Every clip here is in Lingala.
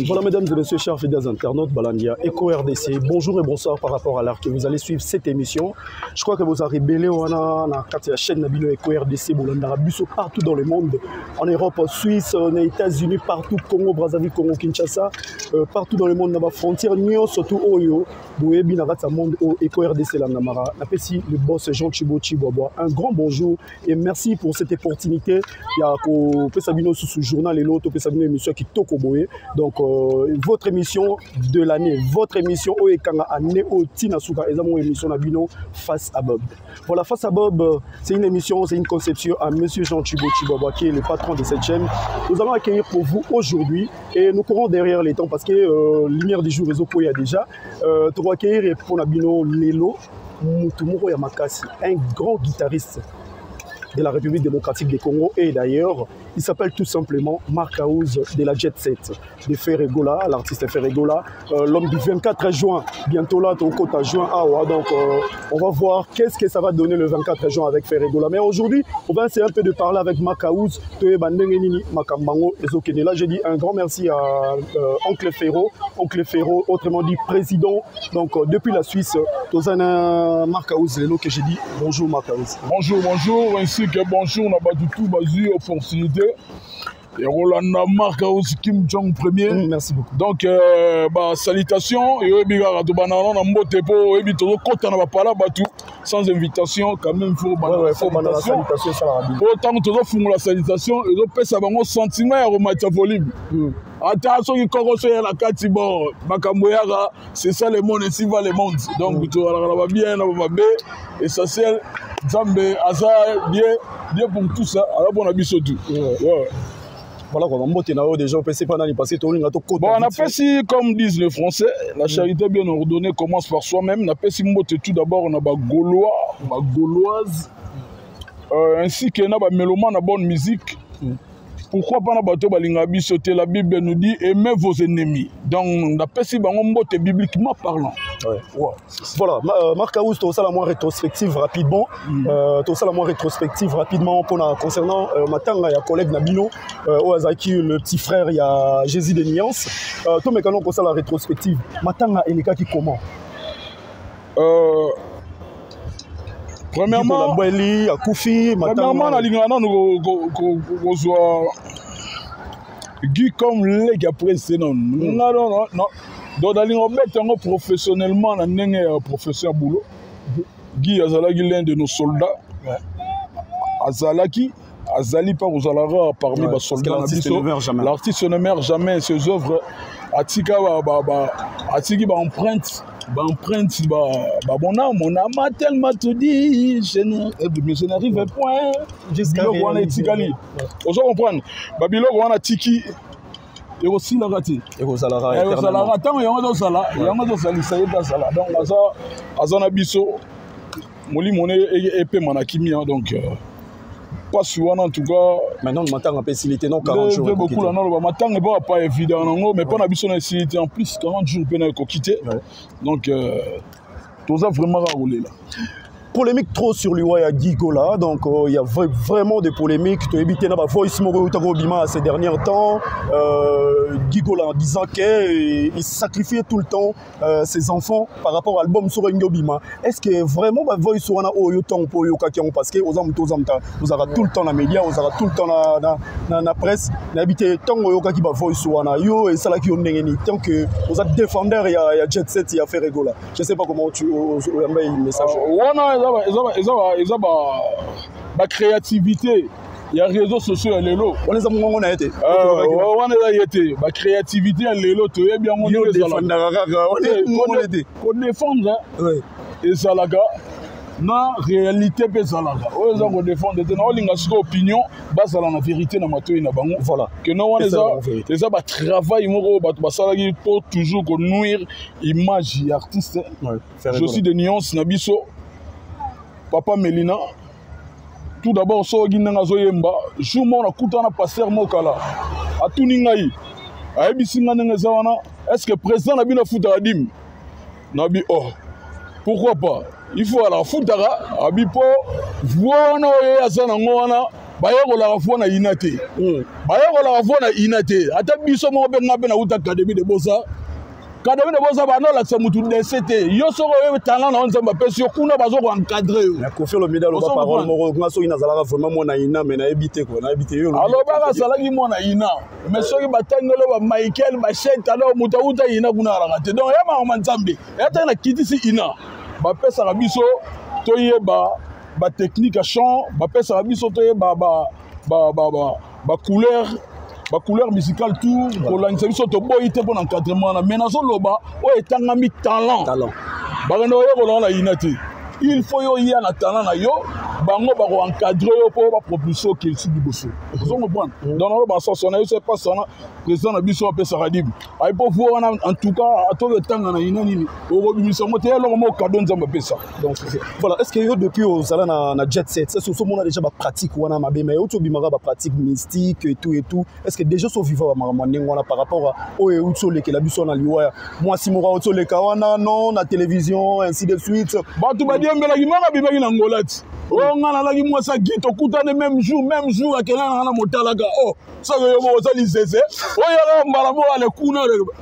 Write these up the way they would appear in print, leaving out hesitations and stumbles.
Voilà, mesdames et messieurs, chers fidèles internautes, Balandia, Echo RDC, bonjour et bonsoir par rapport à l'heure que vous allez suivre cette émission. Je crois que vous arrivez on a la chaîne na bino Echo RDC, bolandaka biso partout dans le monde, en Europe, en Suisse, en États-Unis, partout, Congo, Brazzaville, Congo, Kinshasa, partout dans le monde, na ba frontière surtout oyo, boyebi na kati ya monde oyo Echo RDC landamaka. Napesi le boss Jean Chibo Chibwabwa un grand bonjour et merci pour cette opportunité ya kopesa bino susu journal lelo, topesa bino émission ya kitoko boye. Donc votre émission de l'année, votre émission oyo ekanga année oyo ntina suka, eza mo émission na bino Face à Bob. Voilà, Face à Bob, c'est une émission, c'est une conception à monsieur Jean Chibo Chibwabwa qui est le patron de cette chaîne. Nous allons accueillir pour vous aujourd'hui et nous courons derrière les temps parce que lumière du jour ezokoya déjà. Tokoaccueillir pour na bino lelo mutu moko ya makasi, un grand guitariste de la République démocratique du Congo et d'ailleurs, il s'appelle tout simplement Marc House de la Jet Set, de Ferre Gola, l'artiste Ferre Gola, l'homme du 24 juin, bientôt là, ton côté juin, ah ouais, donc on va voir qu'est-ce que ça va donner le 24 juin avec Ferre Gola. Mais aujourd'hui, on va essayer un peu de parler avec Marc House, toyeba ndenge nini makambo yango ezokende. Là, j'ai dit un grand merci à Oncle Ferro, Oncle Ferro, autrement dit président, donc depuis la Suisse, tozana Marc House, lelo que j'ai dit bonjour Marc House. Bonjour, bonjour, ainsi que bonjour na batu bazui opportunité. Et Rolanda Marc House Kim Jong premier. Merci beaucoup. Donc bah salutations et oyebi kaka to bana na mbote po oyebi to kota na bapala batu sans invitation quand même faut bana. Ouais, faut bana la salutation, ça la bien. Po tango tozo fungola salutation ezo pesa bango sentiment ya komatisa volume. Ata soki koko so ya la kati bon makambo yaka, c'est ça le monde, ainsi va le monde. Donc to ala ba bien na ba mabe, essentiel Nzambe aza bien bien pour tout ça, ala bona biso tout. Ouais. Voilà quoi, mbote na yo déjà opesi pa nani parce que tolinga to kota. Bon, on apprécie, comme disent les Français, la charité bien ordonnée commence par soi-même. On apprécie mbote tout d'abord on a ba Gaulois, ba Gauloise, ainsi que na ba mélomane na bonne musique. Pourquoi pas na bato balinga biso te? La Bible nous dit aimez vos ennemis. Donc on apprécie bango mbote bibliquement parlant. Ouais. Voilà, Marc House, tout ça la moins rétrospective rapidement. Tout ça la moins rétrospective rapidement pour la concernant matanga ya collègue na bino, oyo azalaki le petit frère ya Jésus de Nuance. Tout maintenant pour ça la rétrospective. Matanga elekaki comment? Premièrement, Nicolas Bweli, akufi, Matanga. Premièrement, nalinga nanu kozwa Guy comme leki après c'est non. Non, non, non, non. Donc nalinga obeta yango professionnellement na ndenge ya professeur boulot. Guy azalaki l'un de nos soldats. Azalaki, azali pa kozala rare parmi ba parce que soldats na l'artiste biso. ne meurt jamais. L'artiste ne meurt jamais, ses œuvres atika ba, ba, ba, atiki ba empreinte, ba empreinte, ba, ba mon âme, mon âme a tellement tout dit, je ne, eh, mais je n'arrive point. Jusqu'à Biloko wana réaliser. etikali. Ozo comprendre? Ba biloko wana tiki ekosilaka te. Ekozalaka Eh, éternellement. ekozalaka ntango yango ezosala, yango ezosalisa ye mpe azala. Donc, aza na biso, molimo ne epema na kimia, donc, pasi wana en tout cas. Maintenant, matanga mpe esili te, non, 40 jours Nde ekoki beaucoup te. na loba, matanga epa pas évident nango, mais mpo na biso na esili te, en plus 40 jours mpe na ekoki te. Donc, toza vraiment kaka kolela. Polémique trop sur liwa ya Guy Gola, donc il y a vraiment des polémiques. Tu évité na ba voice moko utako bima ces derniers temps. Guy Gola en disant que il sacrifiait tout le temps ses enfants par rapport à l'album sur Bima. Est-ce que vraiment ba voice wana oyo tant po yo kaki parce que oza muto oza muta, ozara tout le temps na média, ozara tout le temps na presse, na habité tant oyo kaki ba voice wana yo et ça qui yo ndenge ni tant que oza défendeur ya Jet Set ya Ferre Gola. Je sais pas comment tu oyamba message. Wana eza ba, ba créativité ya réseaux sociaux ya lelo. Wana eza mongongo na ye te. Wana eza ye te. Ba créativité ya lelo toyebi yango Yo ndenge ezalaka. défendaka kaka, wana Te, eza mongongo na ye te. kodéfendre, ezalaka na réalité mpe ezalaka. Oyo eza kodéfendre te, na olinga sikoyo opinion bazala na vérité na matoi na bango. Voilà. Que non, wana Ezala na vérité. eza ba travail moko oyo bato basalaki po toujours konuire image ya artiste. Ouais, faire Je suis de nuance na biso. Papa Melina, tout d'abord soki ndenge azoyemba, jour moko nakutana na pasteur Mokala, atuni ngai, ayebisi ngai ndenge eza wana, est-ce que président na bino afutaka dime? Nabi, oh, pourquoi pas? Il faut ala afutaka, abi po voix wana oyo aza nango wana, Bayekolaka voix na INA te. Bayekolaka voix na INA te. Ata biso moko mpe, nga mpe nauta Académie de Beaux-Arts. Académie de Beaux-Arts banda olakisa mutu dessin te. Yo soki oyebi talent na yo, Nzambe apesi yo kuna, bazo koencadrer yo. Mais Koffi Olomide aloba parole moko: nga soki nazalaka vraiment mwana INA, mais nayebi te quoi, nayebi te yo. Alobaka azalaki mwana INA, mais soki batangeli ba Michael Bachete, alors moto awuta INA kuna alaka te. Donc ya makambo Nzambe eya ntangi nakitisi INA, bapesaka biso toyeba batechnique ya chant, bapesaka biso toyeba bacouleur, bacouleur musicale, tout kolangisa biso. Toboyi te mpona encadrement wana, mais nazoloba oyo etangami talent. Bakende koyekola na INA te. Il faut yo ya na talent na yo, bango bakoencadrer yo mpo bapropulser okelisi liboso. Ozo comprendre? Donc naloba sens wana, yo se passe wana. Président na biso apesaka dime ayi mpo voix wana. En tout cas, atoki etanga na INA nini, okobimisa yango te. Eloko moko cadeau Nzambe apesa. Donc voilà, est ce que yo depuis ozala na jet set, est ce que osomona déjà bapratique wana mabe, mais euti obimaka bapratique mystique et tout et tout, est ce que déjà osovivre bamakambo ya ndenge wana par rapport à oyo euti olekela biso na liwa ya mwasi moko auti oleka wana, non, na télévision, ainsi de suite? Bato badiembelaki moko abimaki na Ngola ti oyo nga nalaki mwasi agi, tokutane même jour, même jour akenda nanga na motalaka. O soki yo moko ozali zeze oyo yaka mbala moko ale kuna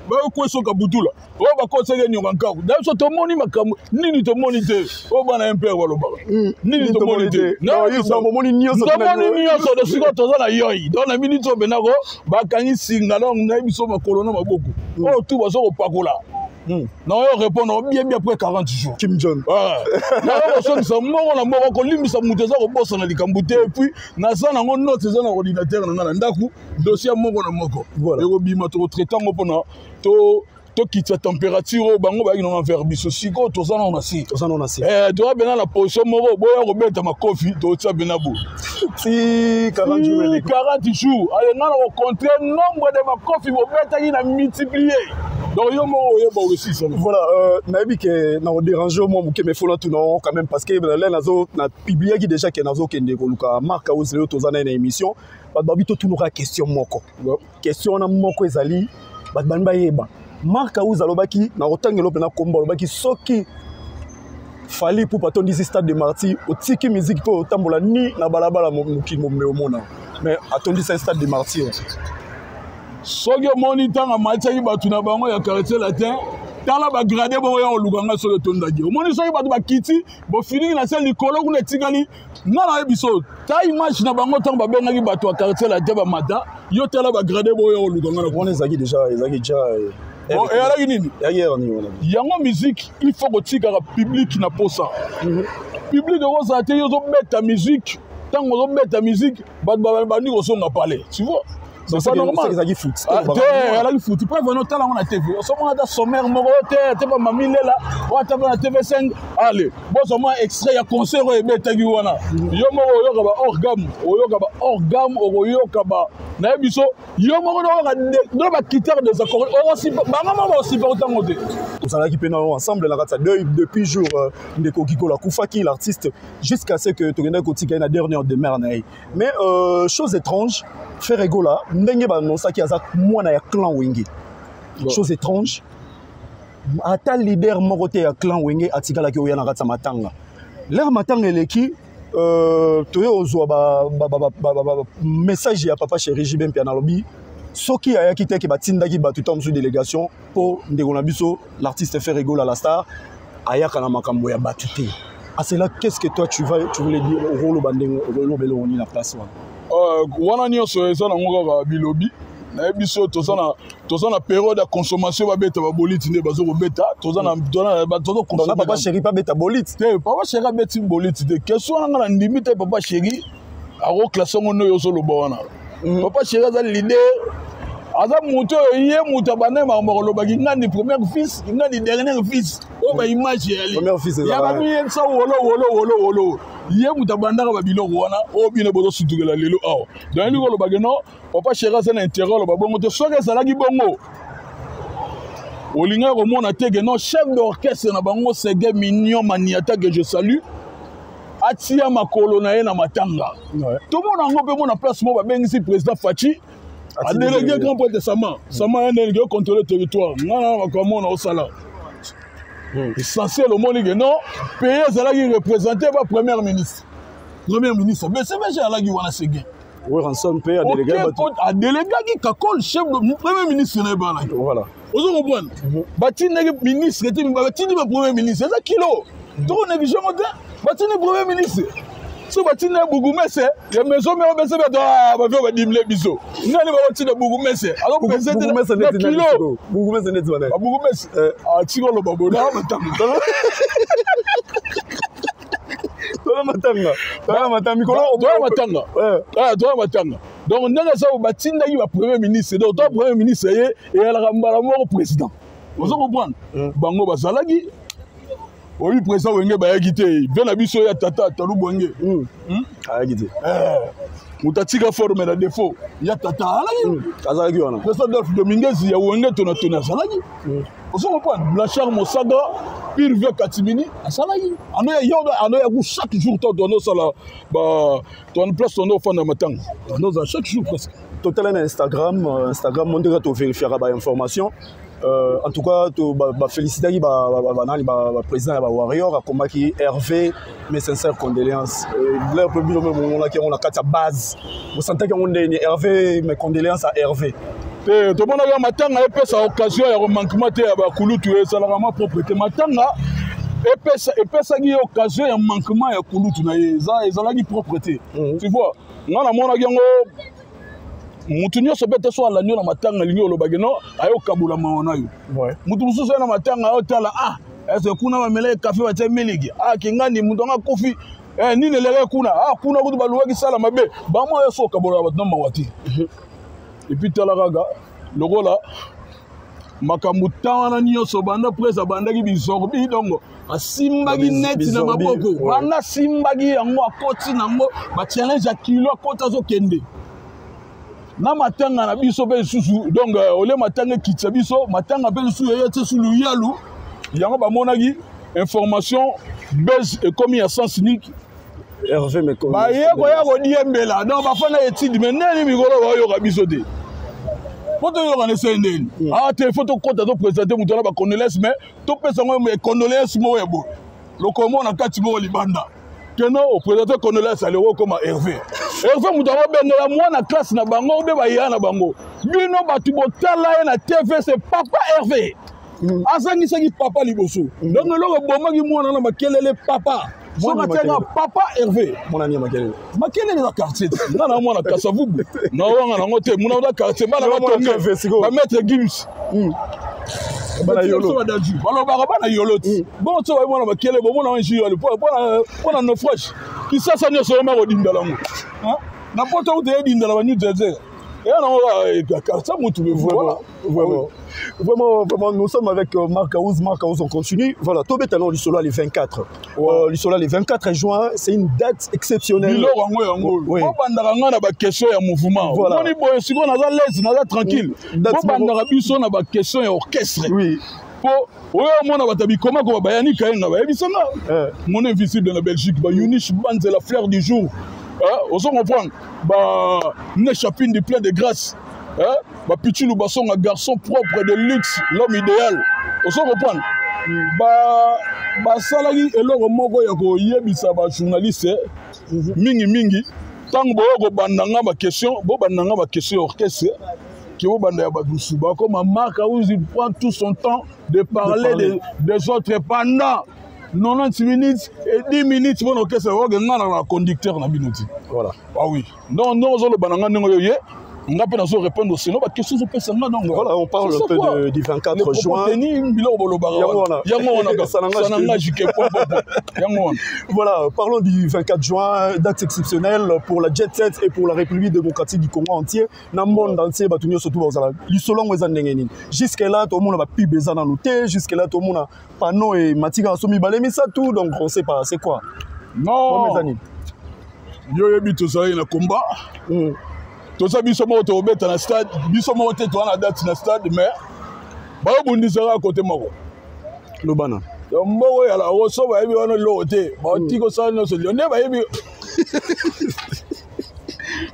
bakosoka butula oyo bakosaki nyoka nkaku da. Biso tomoni makambo nini tomoni te? Oyo bana MPR balobaka nini tomoni te? Tomoni nyonso. Tomoni nyonso. Do sikoyo toza na yoi. Donc na miniti oyo mpenako bakangi singa. Donc nayebi biso makolo na maboko oyo tu bazo kopakola na oyo répondre bien bien après 40 jours. Kim John. Nayo kosongisa moko na moko, kolimbisa moto eza kobosana likambo te. Et puis naza nango note, eza na ordinateur na ngai na ndako, dossier moko na moko ekobima, tokotraiter yango mpona tokitisa température oyo bango bayaki nango envers biso. Sikoyo toza nano na se. Toza nano na se. Toza pena na position moko boya kobeta makofi, totia pena bo ti 40 jours eleki. 40 jours ale, nga na kocompter nombre de makofi bobetaki na multiplier. Donc yo moko oyeba okesisa. Voilà, nayebi ke na kodéranger mwa moke, mais fona tuna quand même, parce que le nazo na publiaki déjà ke nazokende koluka Mark House. Lelo toza naye na émission. Bato babi totunaka question moko. Question wana moko ezali, bato bani bayeba, Mark House alobaki na kotangela mpena kombo, alobaki soki Fally Ipupa atondisi Stade de Martyr, otiki musique mpe otambola ni na balabala mokili mobimba omona. Mais atondisa Stade de Martyr. Soki omoni ntango amatisaki bato na bango ya Quartier Latin, tala bagradins bongo ya koluka ngai. Soki etondaki, omoni soki bato bakiti bofiningi na se likolo kuna etikali, nga nayebi so ta image na bango ntango babengaki bato ya Quartier Latin bamata. Yo tala bagradins bongo ya koluka ngai na Wana ezalaki déjà, ezalaki déjà. Bon, eyalaki nini? Eyalaki ere nini wana? Yango musique, il faut kotikaka public na posa. Public ekozala te. Yo ozobeta musique, ntango ozobeta musique, bato bandi kozonga palais, tu vois, c'est pas normal. Ezalaki foot. Ah, te, ezalaki foot. Preuve wana, otala yango na TV, osomona ata sommaire moko te te, bamami lela oyo ata mpe na TV5. Ale bozwa mwa extrait ya concert oyo ebetaki wana. Yo moko oyoka ba hors gamme, oyoka ba hors gamme, okoyoka ba nayebi so yo moko oyoka do baguitare des accords, bango moko bakosupporte yango te. Tozalaki mpe nano ensemble na kati ya deuil depuis jour ndeko Kikola akufaki, l'artiste, jusqu'à ce que tokendaki kotika ye na dernière demeure na ye. Mais chose étrange, Ferre Gola, ndenge baannonsaki aza mwana ya clan Wenge, bon. Chose étrange, ata leader moko te ya clan Wenge atikalaki oya na kati ya matanga. L'heure matanga eleki, toye ozwa ba message ya papa chéri JB Mpiana, alobi soki ayaki te ke batindaki bato ta mosusu délégation mpo ndeko na biso l'artiste Ferre Gola la star ayaka na makambo ya bato te. À cela, qu'est-ce que toi tu voulais dire? Okoloba ndenge okolobela oni na place wana? Wana nyonso eza nango kaka bilobi. Nayebi so toza na période ya consommation, babeta baboliti nde bazo kobeta. Toza na tozo Papa chéri pa beta boliti. Te, papa chéri abeti boliti te. Question wana nga na ndimi te. Papa chéri akoclasser yango nde oyo ozoloba wana. Papa chéri aza leader, aza moto oyo ye moto abandaki makambo akolobaki: ngandi premier fils, ngandi dernier fils. Oyo baimage eyali ya bamiyebisa wolo wolo wolo wolo. Ye moto abandaka babiloko wana oyo bino bozosutukela lelo awa. Donc elingi kolobaki non, papa chéri aza na intérêt oloba bongo te. Soki ezalaki bongo, olingaki komona te ke non, chef d'orchestre na bango Sege Mignon Maniata, que je salue, atia makolo na ye na matanga. Tomona yango mpe mona place moko babengisi président Fatshi, adélégué grand prêtre Sama Sama ye ndenge ocontrôle territoire. Nga na makambo mona osala essentiel, omoni ke non, pays ezalaki représenté ba premier ministre. Premier ministre BCBG alaki wana Seguin. Werrason mpe adelegaki Kakol, chef de premier ministre na ye balaki. Voilà. Ozo comprendre? Batindaki ministre te, batindi ba premier ministre eza kilo. Toko néglige yango te. Batindi premier ministre, so batindi ya bourgmestre ya maison mère bese bato bavio badimle biso nani bakotinda bourgmestre azopese te na kilo. Bourgmestre neti wana babourgmestre atika oloba bona matanga. Tola matanga, tola matanga mikolo. Tola matanga, tola matanga. Donc ndenge eza, batindaki ba premier ministre. Donc tola premier ministre ye eyalaka mbala moko président. Ozo comprendre? Bango bazalaki oyebi président Wenge bayaki te ve na biso ya tata Talu Bwenge. Ayaki te. Moto atika forme na défaut ya tata alaki. Azalaki wana. Président Dolphe Dominguez ya Wenge tonatoni azalaki. Ozo comprendre? Blanchard Mosaga pire vieux Katimini asalaki ano yaku chaque jour to tonosala ba toan place tondo ofanda matanga tondozala chaque jour presque. Totala na Instagram, Instagram mo ndenge tovérifiaka bainformation. En tout cas, bafélicitaki banani, baprésident ya bawarrior akomaki Hervé, mes sincères condoléances. L'air mpe bino mpe bomonaki yango na kati ya base, bosantaki yango ndeni Hervé, mes condoléances à Hervé? Te, tomonaka matanga epesa occasion ya remanquement te ya bakulutu, ezalaka ma propre te. Matanga epesaki ye occasion ya manquement ya kulutu na ye, ezalaki propre te. Tu vois, nga namonaki yango mutu nyonso mpe te. So alandi yo na matanga, alingi olobaki no ayokabola mawa na yo. Mutu mosusu ye na matanga ayotala: ah, ese kuna bamelaki kafe, batia miliki, ah, kingandi mutu anga akufi, nini eleki kuna, ah, kuna kutu baluwaki sala mabe bango oyo. So okabola bato na mawa te. Et puis tala kaka lokola makambo ta wana nyonso banda prese abandaki bizorbi, donc asimbaki neti na maboko banda asimbaki yango, akoti nango bachallenge ya kilo, akoti azokende na matanga na biso mpe lisusu. Donc ole matanga ekitisa biso, matanga mpe lisusu eye te su luyalu yango bamonaki information base ekomi ya sens unique. Hervé. Baye koya kodiembela, donc bafanda étude. Mais ndeni mikolo bayoka biso te po toyoka na esei ndeni. Ah te, faut tokɔta toprésente moto wana bacondoléance, mais topesa yango condoléance moko ya boye, lokolo moko na kati, moko libanda. Keno oprésente condoléance aleko okoma Hervé. Hervé moto yango bengela mwana classe na bango obe baya na bango, bino bato botala ye na TV, c'est papa Hervé. Azangisaki papa liboso, donc eloko ebomaki mwana na makelele papa soki atiaka papa Hervé. Mwana makelele. Makelele eza quartier te. Nga na mwana Kasavubu na wanga nango te, muna oza quartier bana batonge bamaître Gims. Bana yolo. Balobaka bana yolo ti bongo so bayi mwana makelele, bomona wanji yalo mpona naufrage Kisasa nyonso oyoma kodindala yango na poto kuta edindala ba New Jersey eya nango quartier mutu. Voilà. Vraiment, vraiment, vraiment, nous sommes avec Marc House. Marc House, on continue. Voilà, Tobeta, non, Lisolo, les 24. Lisolo, les 24 juin, c'est une date exceptionnelle. Biloko yango yango bobandaka nga na baquestion ya mouvement. Omoni boye sikoyo naza lese, naza tranquille. Bobandaka biso na baquestion ya orchestre po oyo omona bato ya bikoma koba bayani kayenga bayebisanga mon invisible na Belgique, bayunish banzela fleur du jour, ozo comprendre, ba nechapine du plein de grâce, bapichulu basonga garçon propre de luxe, l'homme idéal, ozo comprendre. Basalaki eloko moko ya koyebisa bajournaliste mingimingi ntango boyo kobanda nga baquestion, bobanda nga baquestion ya orchestre ke bobanda ya bato mosusu. Bakoma Marc House, il prend tout son temps de parler, de parler. Des autres pendant 90 minutes et 10 minutes mpona orchestre. Oke nga na conducteur na bino ti. Voilà. Ah oui, donc ndenge ozoloba na nga, ndenge oyo ye nga mpe nazo répondre, sinon baquestion ezopesa nga donc. Voilà, on parle un peu du 24 juin. Biloko bolobaka yango wana, ça n'engage que yango wana. Voilà, parlons du 24 juin, date exceptionnelle pour la Jet Set et pour la République démocratique du Congo entier, na monde entier. Bato nyonso tu bazala lisolo yango eza ndenge nini? Jusque là tomona bapub eza nanu te, jusque là tomona panneau ematika so mibale misato, donc on sait pas c'est quoi. Non, eza nini? Yo oyebi tozalaki na combat. Toza biso moko tokobeta na stade, biso moko te toza na date na stade, mais bayobundisaka kote moko. Lobana. Donc mboko ya la roso bayebi wana eloko te, baotiki kosala nyonso nde bayebi.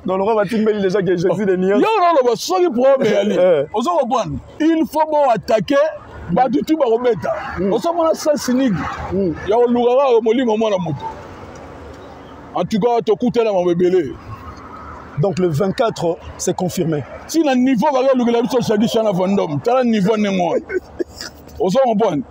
Donc lokwa batimbeli déjà que Jésus de nuance. Yo noloba soki problème eyali, ozo comprendre, il faut bo attaquer bato tu bakobeta. Ozomona sens unique ya koluka kaka molimo mwana moto. En tout cas, tokutela mambo ebele. Donc le 24, c'est confirmé. Ti na niveau bakalukela biso Jackie Chan na Vendôme, tala niveau ndenge wana, ozo comprendre?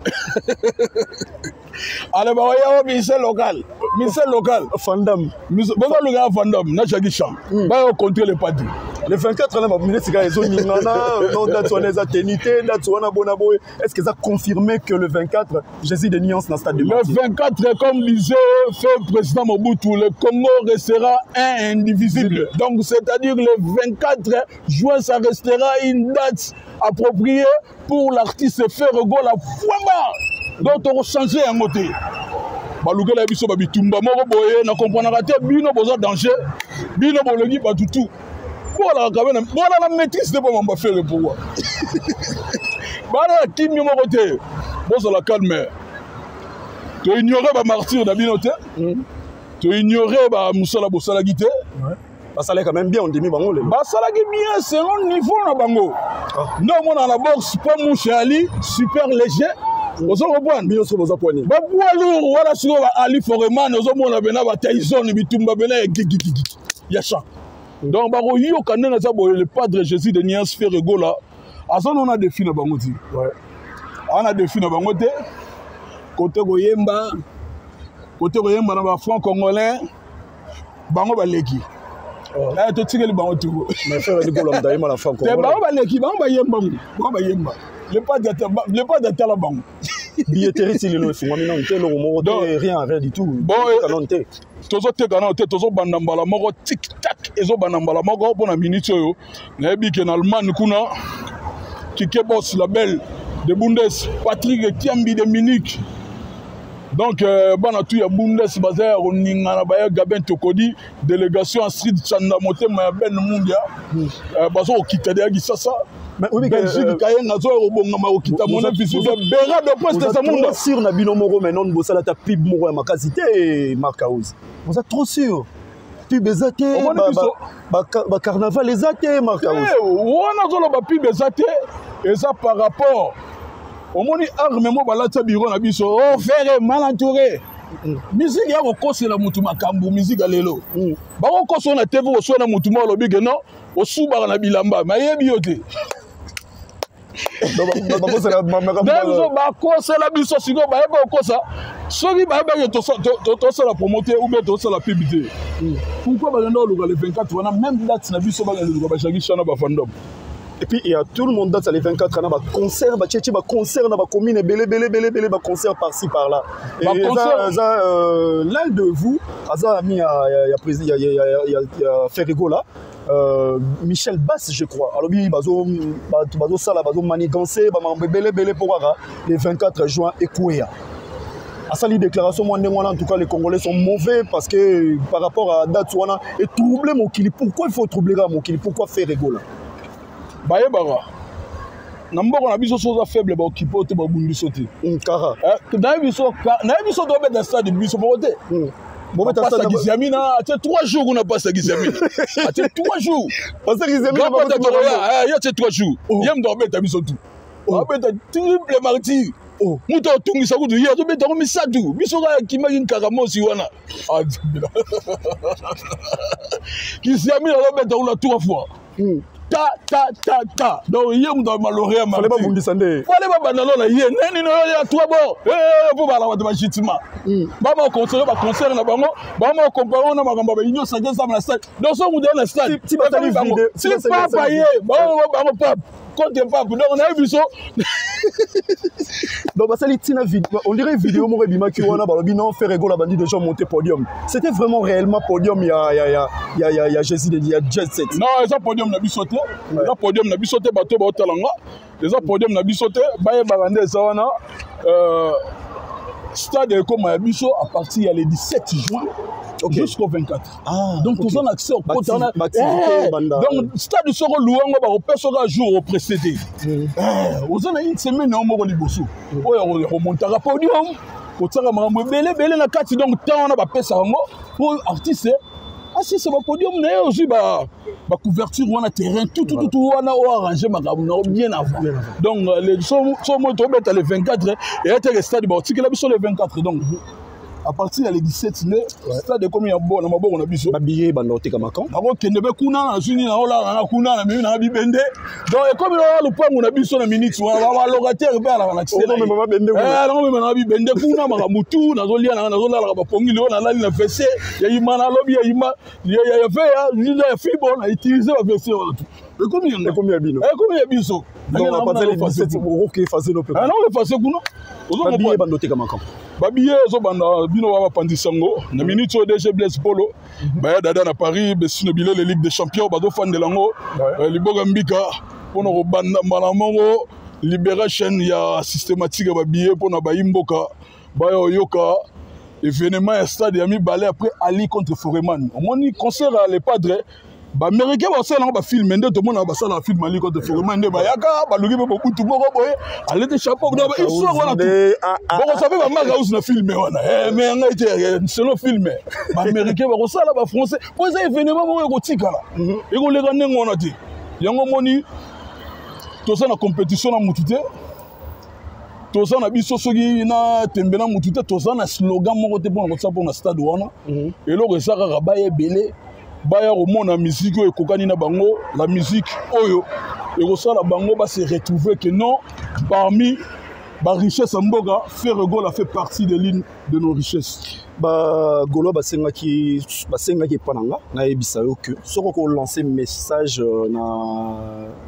Ale bakoya o musicien local, musicien local. Fandam. Bozolukela Vendôme na Jackie Chan, baya contre le padre. Le 24 na baminute sika ezoningana, no date wana eza teni te, date wana bona boye. Est ce que eza confirmé que le 24, Jésus de Nuance na stade de Le 24, comme disait feu président Mobutu, le Congo restera un indivisible. Donc c'est à dire le 24 juin, ça restera une date appropriée pour l'artiste Ferre Gola Fwamba. Donc tokochange yango te. Balukela biso babitumba moko boye, na comprenaka te. Bino boza danger, bino bolengi bato tout bolaka quand même, bola na maîtrise te mpo mambo Ferre. Pourquoi bana na kimio moko te? Bozala calme, toignore bamartyrs na bino te, toignore bamosala bosalaki te. Basalaki quand même bien, ondimi bango lelo? Basalaki bien selon niveau na bango. Nde omona na boxe, po mouche ali super léger, ozo comprendre? Bino soki boza poids nini? Bapoids lourd wana sikoyo, ba Ali Foreman, ozomona pena baTyson, bitumba pena ya gigigigi ya champ. Donc bakoyoka ndenge aza boye. Le padre Jésus de Nuance Ferre Gola aza nona défi na bango ti aza na défi na bango te. Kote koyemba na bafranc congolais, bango baleki. Totikeli bango tuko. Mais Ferre Gola moto ayemba na franc? Te, bango baleki, bango bayemba, bango bayemba. Le padre atala bango. Billetterie ti lelo efungwami nano te, eloko moko te, rien, rien du tout? Bon, nano te. Tozoteka nano te, tozobanda mbala moko, tic tac, ezobanda mbala moko. Mpo na minute oyo, nayebi ke na Allemagne kuna, Kike Bos la belle de Bundes, Patrick Kiambi de Munich, donc bana tu ya Bundes baza ya koningana, baya Gabin Tokodi, délégation Astrid Chanda, motema ya Ben Mundia, baza kokita deya Kisasa, Belgique, Kayenga azoya kobongama kokita mona bisu bera de poste Zamunda. Sûr na bino moko, mais non, bosala ta pub moko ya makasi te. Marc House, boza trop sûr, pub eza te, bacarnaval eza te, Marc House. Wana azoloba pub eza te, eza par rapport omoni arme mo balati ya biro na biso, o Ferre mal entouré. Musique ya kokosela mutu makambo, musique ya lelo, bakokosa na TV, koswana mutu mo alobi ke non, osubaka na bilamba, mayebi yo te. Biso bakosela biso sikoyo, bayeba kokosa. Soki bayebaki tosala promo te ou bien tosala pub te, pourquoi bakenda koluka le 24 wana, même date na biso, bakende luka baJackie Chan na baFandom? Et puis, il y a tout le monde date les 24 ans, concert, bah, tché, bah, concert, dans commune, belé, belé, belé, belé, bah, concert par-ci, par-là. Et bah, concert. Ça, l'un de vous, aza ami, il y a, il y a, il y a, il y a Ferre Gola, Michel Bass, je crois. Alors, lui, bazo, bazo, sala, bazo, manigancé, bah, belé, belé, pour les 24 juin, et Kouéa. Asali déclaration moi ndenge wana. En tout cas, les Congolais sont mauvais parce que par rapport à date wana et troubler mokili, pourquoi il faut troubler mokili? Pourquoi Ferre Gola? Bayebaka na mboka na biso, so oza faible, baokipe te, babundi biso te. Kara. Nayebi biso tobeta stade biso moko te. Bobeta. Kisiamina atie 3 jours kuna, pasa Kisiamina atie 3 jours. Pasa Kisiamina. Ye atie 3 jours, ye moto abeta biso tu, abeta triple martyr. Moto atungisa kutu, ye azobeta ngo misato, biso kaka akimaki nkaka mosi wana. Kisiamina azobeta kuna trois fois, ta ta ta ta. Donc ye moto amalore ya fale babundisa nde. Fale babanda no na ye neni no ya trois bord mpo bala bato bajitima bama conseiller baconcert na bango, bama comparer na makambo ya baunion sacrée ezama na stade. Donc so moto na stade ti basali ti papa ye bango pape contre pape, donc nayebi biso. Donc basali ntina, on dirait vidéo moko ebimaki wana, balobi non, Ferre Gola bandi déjà monté podium. C'était vraiment réellement podium ya Jésus de ya Jet Set? Non, eza podium na biso te, eza podium na biso te. Bato baotala nga, eza podium na biso te. Bayebaka nde eza wana, stade ekoma ya biso à partir ya le 17 juin jusqu'au 24. Donc toza na accès okota wana. Donc stade soko luwango, bakopesa oka jour opresse te, oza na une semaine yango moko liboso oyo remontaka podium, kotiaka makambo ebele ebele na kati. Donc temps wana bapesaka yango po artiste asisa bapodium na ye, ozwi bacouverture wana, terrain tutututu wana, oyo arrange makambo na bien avant. Donc so moi tobeta le 24, eya teke stade baotikela biso le 24. Donc À partir ya le 17 nde stade ekomi ya bo na maboko na biso. Babillet banda otekama quand? Nakokende mpe kuna, nazwi nini, naolala na kuna, na memi nanga bibende. Donc ekomi na lopango na biso na minute wana, balocataire mpe alaka na Okomema babende kuna. Nakomema nanga bibende kuna, makambo tu nazolia nanga, nazolalaka bapongi. Lelo nalali na WC ya yima, nalobi ya yima ya veya ya fibo, na utiliser ba WC wana tu, ekomi yanga. Ekomi ya bino. Ekomi ya biso. Donc à partir du 17, okoki effacer no mpe. Nakoeffacer kuna. Babillet banda otekama quand? Babillet ezobanda, bino wa bapandisa yango na minute oyo. DG Blaise Polo, baya dada na Paris, besino bilele Ligue des champions, bazofandela yango liboka mbika mpona kobanda mbala moko libération ya systématique ya babillet mpona bayi mboka baya oyoka événement ya stade ya mibale après Ali contre Foreman. Omoni concert ya Le Padre, Baaméricain basala yango bafilm nde tomonaka, basalaka film Ali contre Foreman nde bayaka baluki mpe bobutu moko boye alete chapeau na histoire wana tu bokosa mpe bamaka usi na film wana. Mais ngai te, selon film Baaméricain bakosala, Bafrançais, mpo eza événement moko ekotikala, ekoleka ndenge wana te. Yango moni toza na compétition na mutu te, toza na biso soki na tembe na mutu te, toza na slogan moko te mpona kotia mpona stade wana. Eloko eza kaka baya ebele, baya komona musique oyo ekokani na bango, la musique oyo ekosala bango base retrouver que non, parmi barichesse ya mboka, Ferre Gola fait partie de l'une de nos richesses. Bagaulois basengaki epa na nga nayebisa yo que soki okolancer message na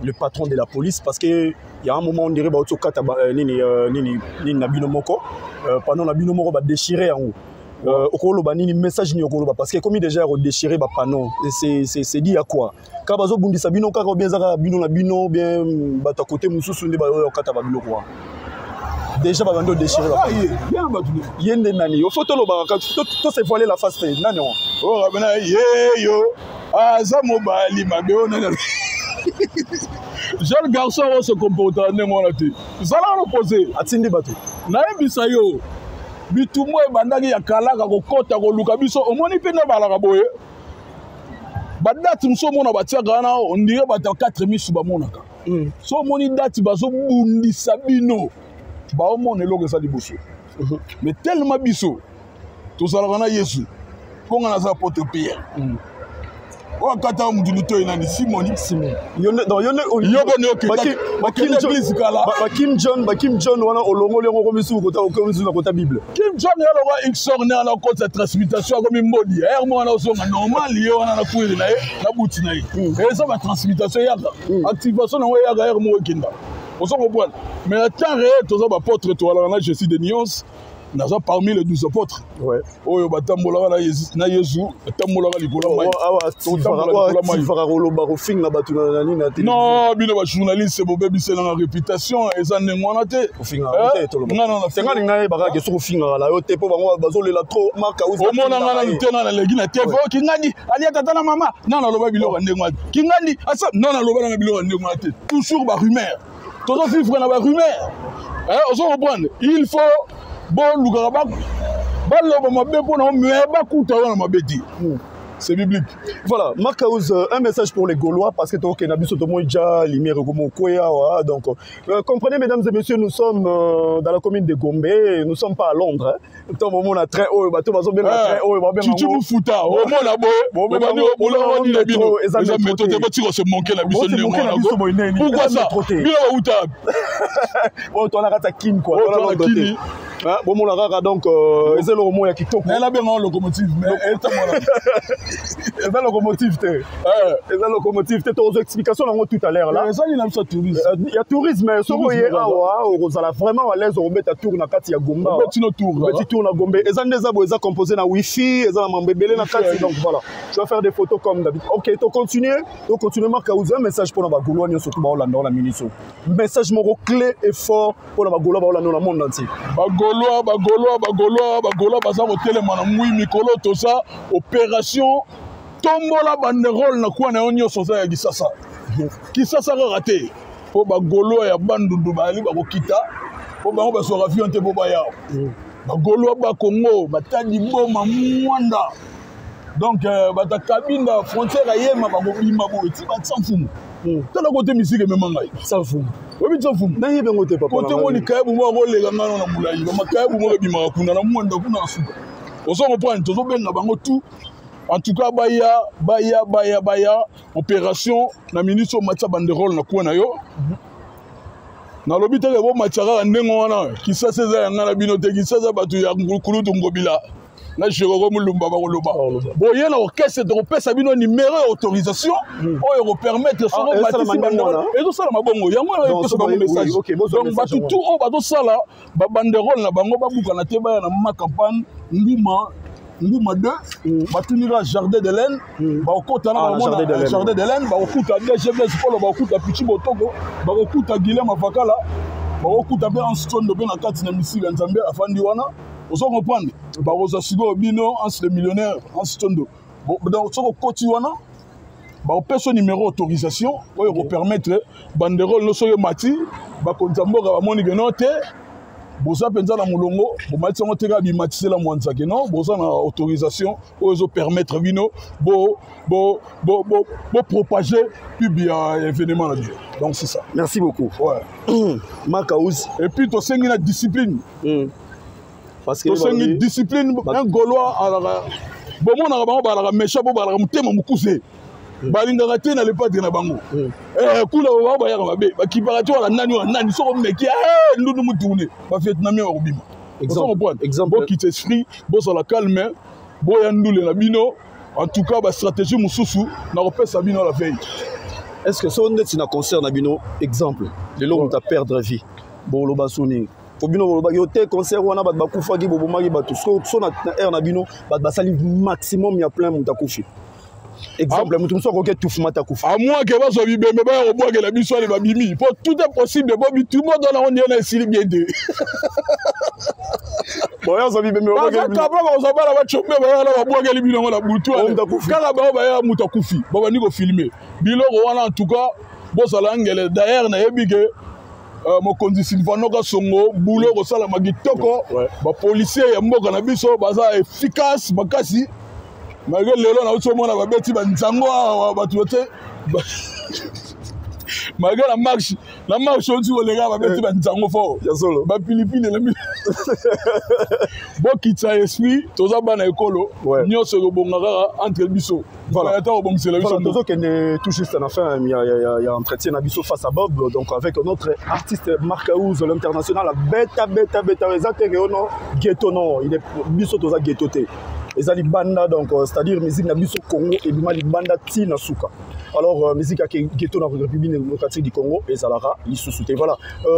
le patron de la police, parce que y a un moment, on dirait bauti okata nini nini na bino moko, panneau na bino moko badéchiré yango. Okoloba nini? Message nini okoloba? Parce que ekomi déjà ya kodéchiré bapanneau, c'est dit ya quoi? Kaka bazobundisa bino kaka, bien eza kaka bino na bino, bien bato ya kote mosusu nde baoyo okata babiloko wana, déjà babandi odéchiré? Ye nde nani? Yo faut tolobaka, tose voiler la face te. Nani wa? Oyo abena yeyo aza mobali mabe oyo nani? Jeune garçon oyo se comporta ndenge wana te, zala wana pose. Atindi bato. Nayebisa yo, bitumbu ebandaki ya kalaka kokɔta koluka biso. Omoni mpe nde balaka boye, badate mosusu omona batiaka wana, ondire bato ya 4 misu bamonaka. So omoni date bazobundisa bino, baomona eloko eza liboso. Mais tellement biso tozalaka na Yesu, mpo nga naza apôtre Pierre. Oyo akataka mutu litoi nani? Simoni. Yo boni okende église kala? Bakim John wana olongoli yango, okomi kota, okomi na kota Bible. Kim John ya lokwa xor ne wana okotisa transmutation, akomi mbodi ere mo wana ozonga normal. Ye wana na kwiri na ye na buti na ye, eza batransmutation eyaka, activation nango eyaka ere moko ekenda, ozo comprendre. Mais na temps réel toza baapôtre, toalaka na Jésus de nuance. Naza parmi les 12 apôtres oyo batambolaka na Yesu, batambolaka likolo mai. Awa koloba kofinga bato na nini na te. Non, bino bajournaliste bobebiselanga réputation, eza ndenge wana te. Nga ninga yebaka ke soki ofingaka na yo te, mpo bango bazolela trop Marka. Omona nga nanu te, nga naleki na TV, kingandi alia tata na mama. Nga naloba biloko ya ndenge wana, kingandi asa non, naloba nanga biloko ya ndenge wana te. Toujours barumeur, tozovivre na barumeur, ozo comprendre. Il faut bolukaka baloba mabe mpona me bakuta wana mabe te, c'est biblique. Voilà, Marc House, un message pour les Gaulois, parce que ok, na biso tomo déjà lumière comme koya, donc comprenez, mesdames et messieurs, nous sommes dans la commune de Gombe, nous sommes pas à Londres, hein. Tant moment na train oyo bato bazo benga train oyo ba benga. Chichi Mufuta, omona boye, bolongo na bino eza métro te, botiko se manquer na biso ndenge wana. Pourquoi ça? Bino bauta? Bon, toi na kata kin quoi, toi na kini. Bomona kaka, donc eza eloko moko ya kitoko. Nayela benga locomotive, mais etambola. Eza locomotive te, eza locomotive te. Tokozwa explication nango tout à l'heure là. Ezali na biso tourisme. Ya tourisme, soki oye awa okozala vraiment à l'aise, okobeta tour na kati ya Gombe. Obeti no tour. Obeti tour na Gombe. Eza nde eza boye, eza composé na wifi, eza na mambo ebele na kati. Donc voilà, tu vas faire des photos comme d'habitude. Ok, to continuer, to continuer. Marc House, un message mpona Bagaulois nyonso to baolanda wana miniso, message moko clé et fort mpona Bagaulois baolanda na monde entier. Bagaulois, Bagaulois, Bagaulois, Bagaulois baza kotelema na ngwi mikolo. Toza opération tombola banderole na kwa na yo nyonso oza ya Kisasa, Kisasa kaka te, mpo Bagaulois ya Bandundu bazali bakokita, mpo bango bazwaka avion te mpo baya. Bagaulois Bakongo, Batadi, Boma, Mwanda, donc bato ya Kabinda, frontière ayema, bakobima boye ti batia mfumu. Tala kote misike emema ngai. Sa mfumu. Oyebi tia mfumu? Nayebi yango te, papa. Kote ngo likayabu moko akoleka ngano na molai, bamakayabu moko ebimaka kuna na Mwanda kuna na suka. Ozo comprendre, tozobenga bango tout. En tout cas, baya, baya, baya, baya, opération na minute oyo matisa banderole na coin na yo. Nalobi te ke bomatisa kaka ndenge wana. Kisasa eza ya ngai na bino te, Kisasa bato ya kulutu Ngobila na Jeroko Mulumba bakoloba. Boye na orchestre, tokopesa bino numéro ya autorisation oyo ekopermettre soko matisi banderole ezosalama bongo. Yango wana epesa bango message. Donc bato tout oyo bazosala babanderole na bango babukana te, baya na ma campagne Nguma Nguma 2, batuni kaka Jardin de laine, bakokota na Jardin de laine, bakokuta DG Blaise Polo, bakokuta Pichi Botoko, bakokuta Guilhem Avakala, bakokuta mpe Anstondo mpe na kati na misika Nzambe afandi wana. Ozo comprendre, bakozwa sikoyo bino Anse le millionnaire Anstondo. Donc soki okoti wana, bakopesa numéro autorisation oyo ekopermettre banderole no. Soki emati, bakonzi ya mboka bamoni ke no te, boza mpenza na molongo, bomatisi yango te kaka bimatisela mwanza ke non, boza na autorisation oyo ezopermettre bino bopropage pub ya événement na bino. Donc c'est ça. Merci beaucoup. Ouais. Marc House. Et puis tosengi na discipline. Parce que tosengi discipline. Un Gaulois alaka, bomonaka bango balaka méchant, bo balaka motema mokuse, balingaka te na Le Padre na bango kuna bango bayaka mabe, bakipaka te wana nani wana nani. Soko omeki ndundu mutune, bavietnamien bakobima. Exemple. Bokita esprit, bozala calme, boya ndule na bino. En tout cas, bastratégie mosusu nakopesa bino la veille. Est ce que so ndeti na concert na bino, exemple lelo moto aperdre vie, boloba so nini? Po bino bolobaki yo te, concert wana bato bakufaki, bobomaki bato. So na aire na bino, bato basali maximum ya plein, moto akufi, exemple moto mosusu akoki etufuma te, akufi. À moins ke bazwa bibembe baya kobwakela biso ale babimi, po tout est possible, bo bitumba to nango ndenge na esili bien te. Boya azwa bibembe. Baza capable, bakozwa bana bacombe, baya na babwakeli bino yango na butu. Kaka bango baya, moto akufi, babandi kofilmer biloko wana. En tout cas, bozala ngele. D'ailleurs nayebi ke mokonzi Silvano Kasongo, bulo kosalama kitoko. Bapolicier ya mboka na biso baza efficace makasi, malgré lelo nauti omona babeti banzango awa bato te, malgré na marche oti koleka, babeti banzango fort. Ya solo. Bapilipili na bokitisa esprit, toza bana ekolo. Nyonso ekobonga kaka entre biso. Voilà. Ata kobongisela biso. Voilà, tozokende tout juste à la fin ya entretien na biso face à Bob, donc avec notre artiste Marc House, l'international, beta beta beta. Eza te ke ono ghetto, non, il est biso toza ghetto te, eza libanda. Donc c'est-à-dire musique na biso Congo ebima libanda ti na suka. Alors musique ya ghetto na République démocratique du Congo ezalaka lisusu te. Voilà.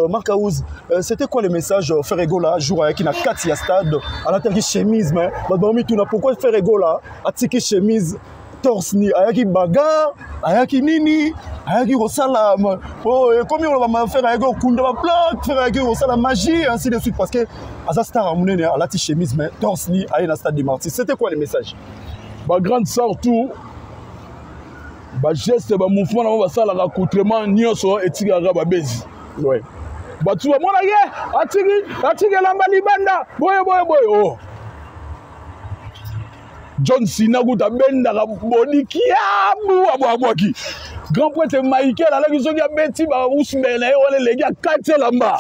Marc House, c'était quoi le message? Ferre Gola, jour ayaki na kati ya stade, alataki chemise, mais bato bamituna pourquoi Ferre Gola atiki chemise torse nu. Ayaki bagarre, ayaki nini, ayaki kosala po ekomi koloba Ferre ayaki kokunda baplaque, Ferre ayaki kosala magie, ainsi de suite, parce que aza star ya monene, alati chemise mais torse nu, aye na stade de Martyr. C'était quoi le message? Bagrande star tout, bageste, bamouvement na bango basalaka, accoutrement nyonso etikaka babezi. Bato bamonaki atiki elamba libanda boye boye boye. O John Cena kuta abendaka bodi kiabu, abwabwaki. Grand prêtre Michael alaki, soki abeti bausbele na ye wana eleki, akati elamba.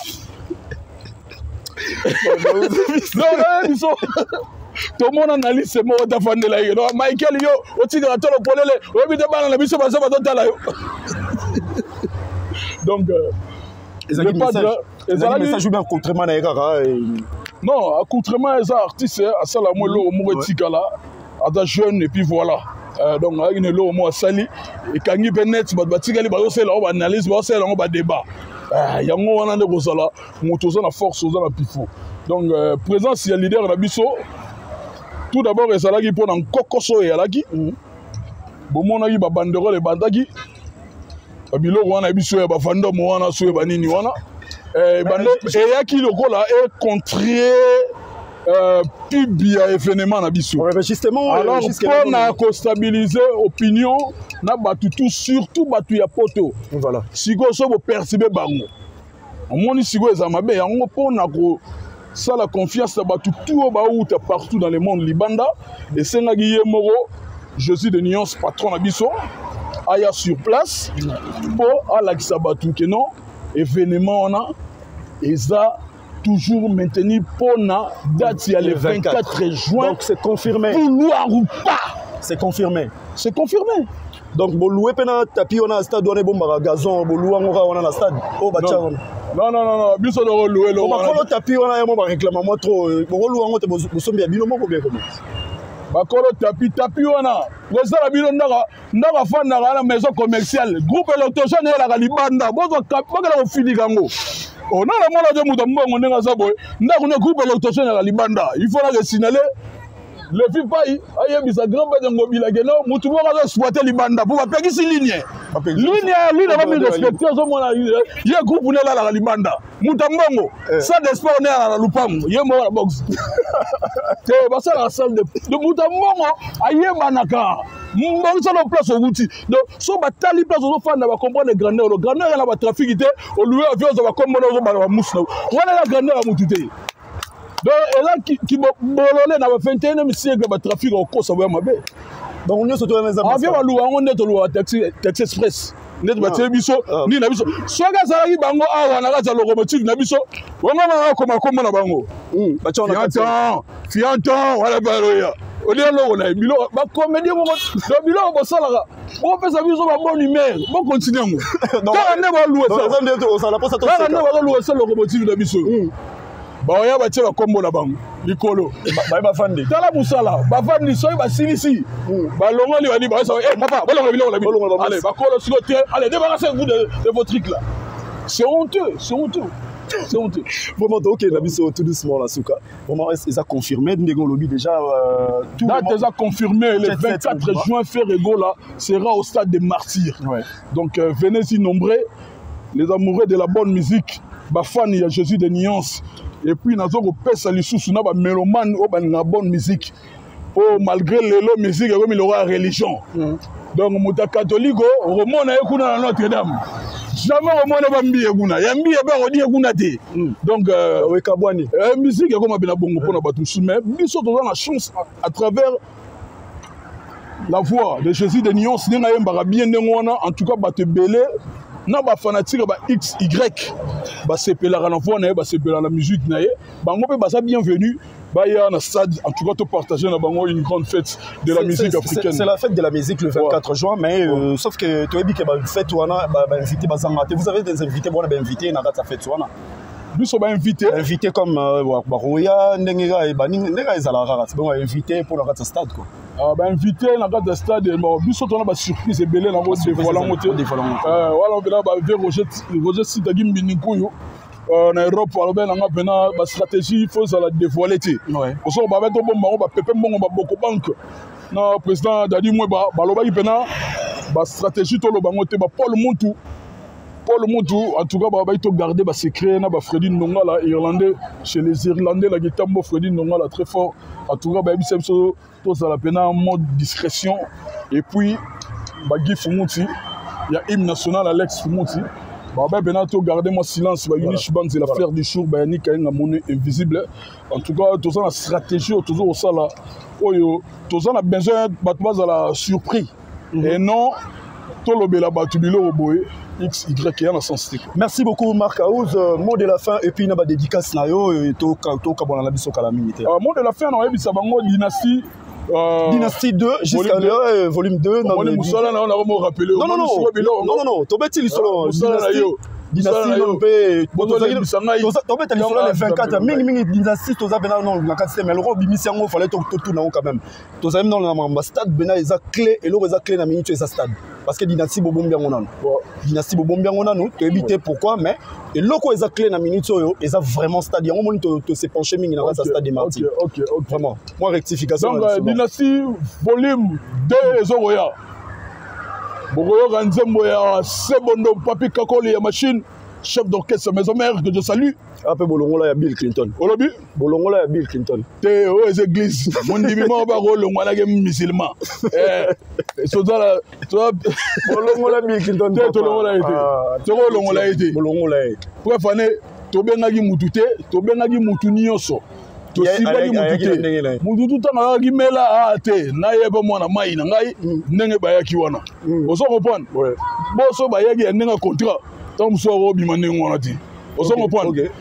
Donc biso tomona na liste moko tafandela ye. Donc Michael, yo otikaka tolo polele, oyebi te bana na biso baza bazotala yo. Donc ezalaki message ou bien accoutrement na ye kaka? Non, accoutrement eza artiste asala mwa eloko moko etikala, aza jeune et puis voilà. Donc ayaki na eloko moko asali, ekangi mpe net, bato batikali bazosala yango baanalyse, bazosala yango badébat. Yango wana nde kozala moto oza na force, oza na pifo. Donc présence ya leader na biso tout d'abord ezalaki mpona nkokoso oyo eyalaki. Bomonaki babanderole ebandaki, babiloko wana biso ya bavandome wana, so ya banini wana eyaki lokola econtre pub ya événement na biso. Ouais, justement. Alors mpona kostabiliser opinion na bato tout, surtout bato ya poto. Sikoyo so boperturber bango, omoni sikoyo eza mabe. Yango mpona kosala confiance na bato tout oyo bauta partout dans le monde libanda, esengaki ye moko Jésus de Nuance, patron na biso, aya sur place mpo alakisa bato ke non, événement wana eza toujours maintenu mpona date ya le 24 juin. Donc c'est confirmé. Vouloir ou pas, c'est confirmé. C'est confirmé. Donc bolouer mpe na tapis wana na stade wana, ebombaka gazon, bolouer yango kaka wana na stade oyo batya wana? Non, non, non, non, biso tokolouer. Bakolo tapis wana yango baréclame mwa trop. Bokolouer yango te, bosombi ya bino moko bien comment? Bakolo tapis wana, kosala bino ndako, ndako afandaka na maison commerciale, groupe électrogène eyelaka libanda, bokela kofinika yango. Onana mona te, moto mbongo ndenge aza boye, ndako ne groupe électrogène eyelaka libanda. Il faut nake signaler Lefi Pai, ayebisa grand père Ngobila ke no mutu moko aza exploiter libanda mpo bapekisi ligne, ligne, ligne bami respecte. Ozomona ye, groupe ne elalaka libanda, moto ya mbongo, salle de sport ne alala na lupango, ye moko na box te, basalaka salle de moto ya mbongo ayebanaka mbongisano place owuti. Donc so batali place ozofanda, bacomprendre grandeur. Lo grandeur ya na batrafic te, olouer avion, ozwa bakombona, ozobana bamusu na wana, eza grandeur ya motu te. Donc eza kibolole na ba 21e siècle, batrafic okosa boya mabe. Donc nyonso to eza Avion baluwa yango nde toluwaka taxi, taxi express nde batie biso nini na biso. Soki azalaki bango awa na kati ya locomotive na biso, wango bakoma kombo na bango fianton fianton wana baloya olia eloko na ye, biloko bacomédie moko. Donc biloko bosalaka, bopesa biso babonne humeur, bocontinue yango kaka nde balouer, kaka nde bazolouer se locomotive na biso. Baoya batie bakombo na bango likolo. Baye bafandi. Tala mosala, bafandi, soki basilisi, balongoli bani, baesa papa, bolongola biloko na bino, allez, bakolo siko te, allez, débarrassez-vous de vos trucs là. C'est honteux, c'est honteux, c'est honteux. Vraiment, tokende na biso tout doucement la suka. Vraiment, eza confirmé ndenge olobi déjà? Tout date eza confirmé, le 24 juin, Ferre Gola sera au stade des Martyrs. Donc venez-y nombreux, les amoureux de la bonne musique, bafani ya Jésus de Nuance. Et puis nazo kopesa lisusu na bamélomane oyo balinga bonne musique, po malgré lelo musique ekomi lokola ya religion. Donc moto ya catholique okomona ye kuna na Notre Dame, jamais okomona bambiye kuna ya mbiye mpe akodie kuna te. Donc ekabwani. Musique ekoma mpe na bongo mpona bato mosusu, mais biso toza na chance à travers la voix de Jésus de Nuance, ndenge ayembaka bien ndenge wana. En tout cas bato ebele na bafanatique ba xy basepelaka na voix na ye, basepelaka na musique na ye, bango mpe baza bienvenu baya na stade. En tout cas topartage na bango une grande fête de la musique africaine. C'est la fête de la musique le 24 juin, mais sauf que toyebi ke bafête wana, bainvité bazanga te. Vous avez des invités wana, bainvité na kati ya fête wana? Biso bainvité? Invité comme baroya ndenge kaka ndenge ezalaka kaka, bongo invité mpo na kati ya stade quoi. Bainvité na kati ya stade, bon, biso tona basurprise ebele nango, dévoile yango te. Wana mpena bave Roger Sitaki Mbinikuyu na Europe alobi nanga mpena bastratégie faut ezala dévoile te. Osoko babe tobomba yango, bapepe mbongo baboko banque na président Dadi Mweba balobaki mpena bastratégie toloba yango te. Bapaul Muntu, Paul Muntu, en tout cas balobaki togarde basecret na bafredi Ndongala irlandais, chez les Irlandais la Gitambo, Fredi Ndongala très fort. En tout cas bayebisa biso tozala mpena mode discrétion. Et puis bagi Fumuti ya hymne national, Alex Fumuti, babe mpena togarde mwa silence, bayuni banzela faire du jour, bayani kayenga mone invisible. En tout cas toza na stratégie oyo toza kosala, oyo toza na besoin bato bazala surpris et non tolobela bato biloko boye x y ya na sens te. Merci beaucoup, Marc House. Mot de la fin et puis na badédicace na yo, tokabwana na biso kala mingi te. Mot de la fin, na oyebisa bango dynastie. Dynastie 2 jusqu'à volume 2, volume 2. Non, mosala na yo nakomo rappeler. Non, non, non, non, non, non, tobeti lisolo dynastie non mpe tobeta lisolo le 24 mingimingi. Dynastie toza mpena na kati te, mais eloko obimisi yango, fallait totuna yango quand même. Tozali nano na makambo stade mpena, eza clé, eloko eza clé na minute eza stade, parce que dynastie bobombi yango nano, dynastie bobombi yango nano, toyebi te pourquoi, mais eloko eza clé na minute oyo eza vraiment stade. Yango moni tose penche mingi na kati ya stade des Martyrs. Vraiment moi rectification. Donc dynastie volume 2 ezokoya, bokoyoka nzembo ya Sebondo Papi Kakoli ya machine, chef d'orchestre Maison Mère que je salue. Ape bolongola ya Bill Clinton. Olobi? Bolongola ya Bill Clinton. Te, oyo eza église, mondimi moko bakolongwanaki musulman. Tozala Bolongola Bill Clinton. Te, tolongola ye te, tokolongola ye te. Bolongola ye. Preuve ane, tobengaki mutu te, tobengaki mutu nyonso, tosimbaki mutu te, mutu tu ntango ayaki mela a te, nayeba mwana mai na ngai ndenge bayaki wana. Ozo comprendre? Boso bayaki ya ndenge ya contrat, ntango mosusu akobima ndenge wana te. Ozo comprendre?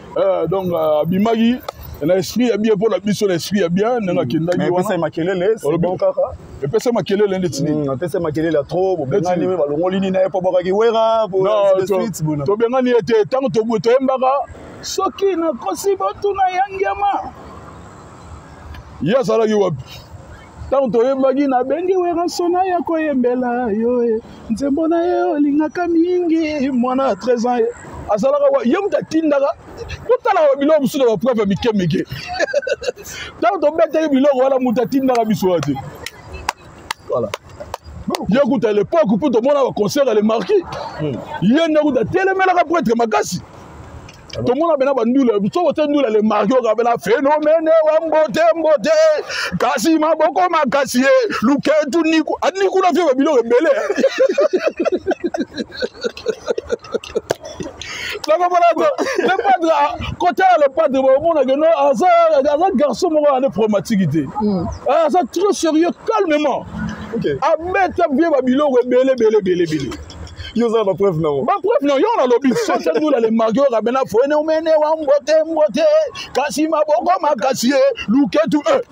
Donc abimaki na esprit ya bien mpona biso, na esprit ya bien ndenge akendaki. Wana epesa makelele, c'est bon kaka. Epesa makelele ndeti nini? Epesa makelele ya trop. Bobengani, balongoli nini na ye mpo bwakaki Wera? Tobengani ye te. Ntango toyembaka soki nakosi botuna ya ngiama, ye azalaki wapi? Ntango toyembaki nabengi Werrason ya koyembela yo e nzembo na ye olingaka mingi, mwana ya 13 ans, ye azalaka wa? Ye moto atindaka totalaka biloko mosusu na bapreuve ya mike mike. Ntango tobetaki biloko wana, moto atindaka biso wana te. Voilà. Ye kuta à l'époque mpo tomona baconcert ya le marquis, ye nde kuta atelemelaka prêtre makasi. Tomona bena bandula so bote ndula le marquis oka bena phénomène wa mbote mbote kasi maboko makasi ye luketu niku anikuna fie babiloko ebele. Nakomona le padre, kotala le padre, bomonake no aza garçon moko ane problématique te, aza très sérieux, calmement, abeta vie babiloko ebele ebele ebele ebele. Yo oza na bapreuve nango? Bapreuve nango yo nalobi soki ndula le marquis oyo kabena phénomène wa mbote mbote kasi maboko makasi ye luketu e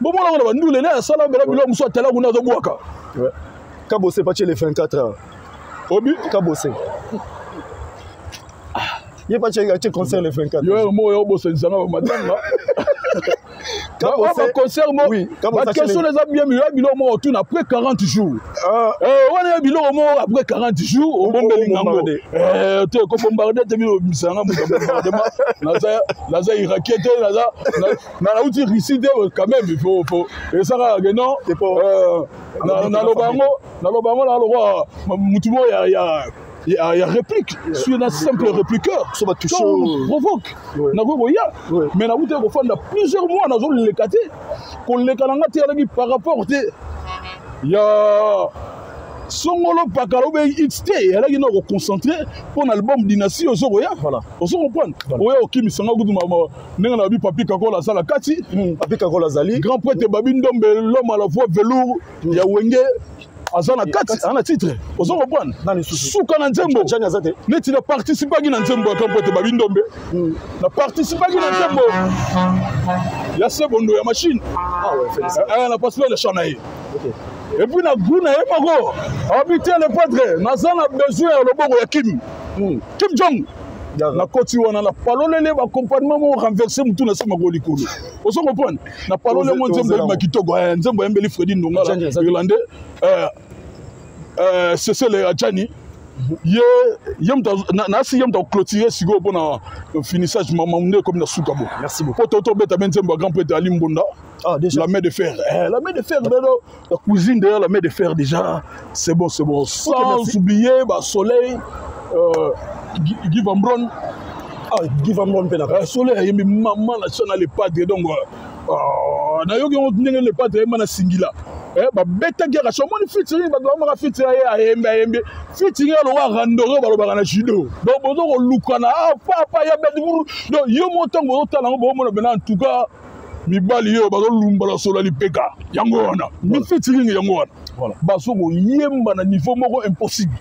bomonango na bandule ne asala bela biloko mosusu atala kuna azobwaka. Kabose patie le 24 heures. Obi. Kabose ye patie atie concert le 24. Yo moko yo obosanisanga bamatanga baconcert mo baquestion eza bien. Ya biloko moko otuna après 40 jours wana, ya biloko moko après 40 jours obombeli ngango te, kobombarde te. Bino obimisanga moto ya bombardement, naza irakien te, nauti Russie te. Quand même il faut ezaka ke non, naloba yango, naloba yango na lokwa mutu moko ya réplique. Je suis un simple répliqueur. So batouche provoque, nakoki koya, mais nakuti kofanda plusieurs mois, nazoleka te. Koleka na nga te alaki par rapport te ya songolo pakala obe x te, eyalaki na koconcentre mpo na album Dynastie ozo koya. Ozo comprendre, oya okimisanga kutu ndenge na babi Papi Kakola asala kati. Papi Kakola azali. Grand prêtre Babi Ndombe, l'homme à la voix velours ya Wenge, aza na kati, aza na titre. Ozo comprendre, suka na nzembo neti na participaki na nzembo ya grand prêtre Babi Ndombe, na participaki na nzembo ya Sebondo ya machine, na participaki na chant na ye. Et puis na goût na ye moko abi te, le padre naza na besoin ya loboko ya Kim Kim Jong. Nakoti wana na palolele baaccompagnement moko renverse mutu na nsima ko likolo. Ozo comprendre, na palole ngo nzembo eyebima kitoko, nzembo ayembeli Fredi Ndongala irlandais, Cecile Adjani. Ye moto nasi, ye moto aclôture sikoyo mpona finissage nde ekomi na suka bo. Merci beaucoup. Po tobeta be nzembo ya grand prêtre Ali Mbonda. Ah, déjà. La main de fer. Eh, la main de fer, déjà, la cuisine derrière la main de fer, déjà, c'est bon, c'est bon. Sans okay, oublier, bah, Soleil, Guy Van Bron. Ah, Guy Van Bron, pena. Soleil, il y a maman nationale, le padre, donc, nayoki yango ndenge le padre ayemba na Singila, babetaki kaka so omoni featuring, bato bamaka featuring, aye ayembe ayembe featuring aloka randori balobaka na judo. Donc bozo kolukana papa ya beti. Donc yo mo ntango bozotala yango, bomona pena en tout cas mibali oyo bazolumbala solo lipeka yango wana mi featuring yango wana bazo koyemba na niveau moko impossible.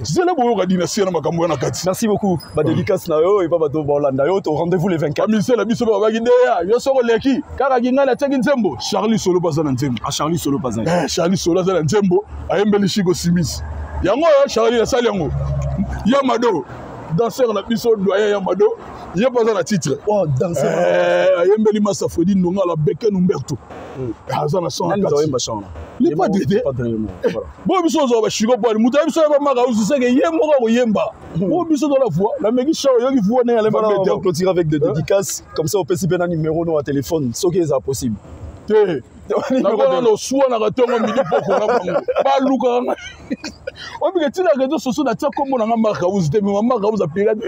Zela boyoka Dynastie na makambo wana kati. Merci beaucoup. Badédicace na yo epa bato bolanda yo to rendez-vous le 24. Bamisele na biso babaki ndeya yo soko oleki kaka kingai natiaki nzembo. Charlie Solo mpo aza na nzembo. Ah, Charlie Solo paza. Charlie Solo aza na nzembo, ayembeli Shiko Simis. Yango oyo Charlie asali yango ya Mado, danseur na biso, doyen ya Mado, ye mpo aza na titre. Oh, danseur. Ayembeli Masa Fredi Ndongala Beken Umberto, aza na son. Le padre te bo biso ozwa bashiko bwani moto ayebi biso yebamaka osiseke ye moko akoyemba bo biso tola voix nameki char oyoki voix ndenge alemba. On va clôturer avec des dédicaces, comme ça opesi mpe na numéro no ya téléphone soki eza possible. Te, nakona na oswanaka ntongo midi poko na bango balukaka ngai obike ntina réseau sociaux natia kombo na nga Mark House te. Mema Mark House apirate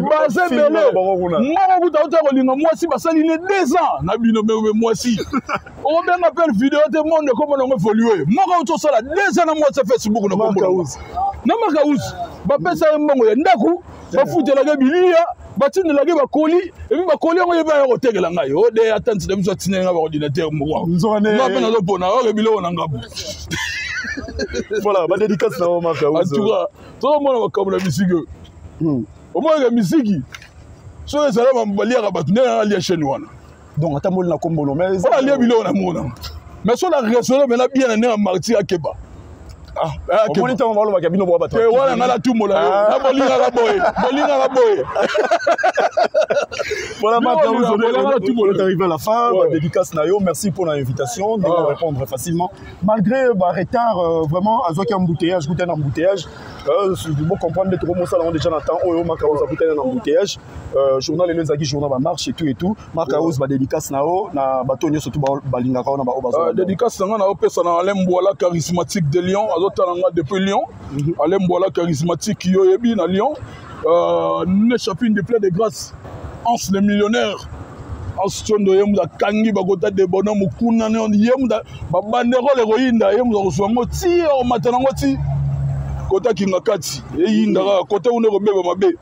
baza ebele. Moko kuta ota kolinga mwasi basali ne 2 ans na bino me mwasi okobenga mpe video te. Monde kombo nango évolue. Moko auti osala 2 ans na mwasi ya Facebook na kombo na Mark House, bapesa ye mbongo ya ndako, bafutelaka bilia, batindelaki bakoli epi bakoli yango yeba ya kotekela ngai ode ata ntina biso atindeli ngai baordinateur moko nga mpe nazopona oke biloko na ngambo. Voilà, badédicace na yo, Mark. En tout cas tozomona makambo na bisika. Omonaka miziki soki ezala baliaka bato ndenge alia chaîne wana. Donc atamboli na kombolo, mais mpona alia biloko na mona, mais so na raisonne mena bien na ndenge ya martyr, akeba. Omoni ntango balobaka bino boa bato. Wana ngai natumbola yo na bolingaka boye, bolingaka boye. Voilà, Marc, on est arrivé à la fin. Ouais. Dédicace na yo, merci pour l'invitation, de ah. répondre facilement. Malgré bah, retard, vraiment, azwaki embouteillage, goûter un embouteillage. Bon comprendre de trop ça déjà dans temps oyo Marc House a un embouteillage. Journal ezaki journal ba marche et tout et tout. Marc House, ba dédicace na yo na bato nyonso tout balingaka na ba obazo. Dédicace na nga na opesa na Alain Mbouala charismatique de Lyon, azotala nga depuis Lyon. Alain Mbouala charismatique, yo yebi na Lyon. Ne de plein de grâce. Anse le millionnaire. Anse Tiondo, ye mutu akangi bakota de bonhomme kuna, ye mutu babanderole ekoyinda, ye mutu akozwa yango ti akomata nango ti kota kinga kati eyinda kaka kota kuna ekobeba mabe.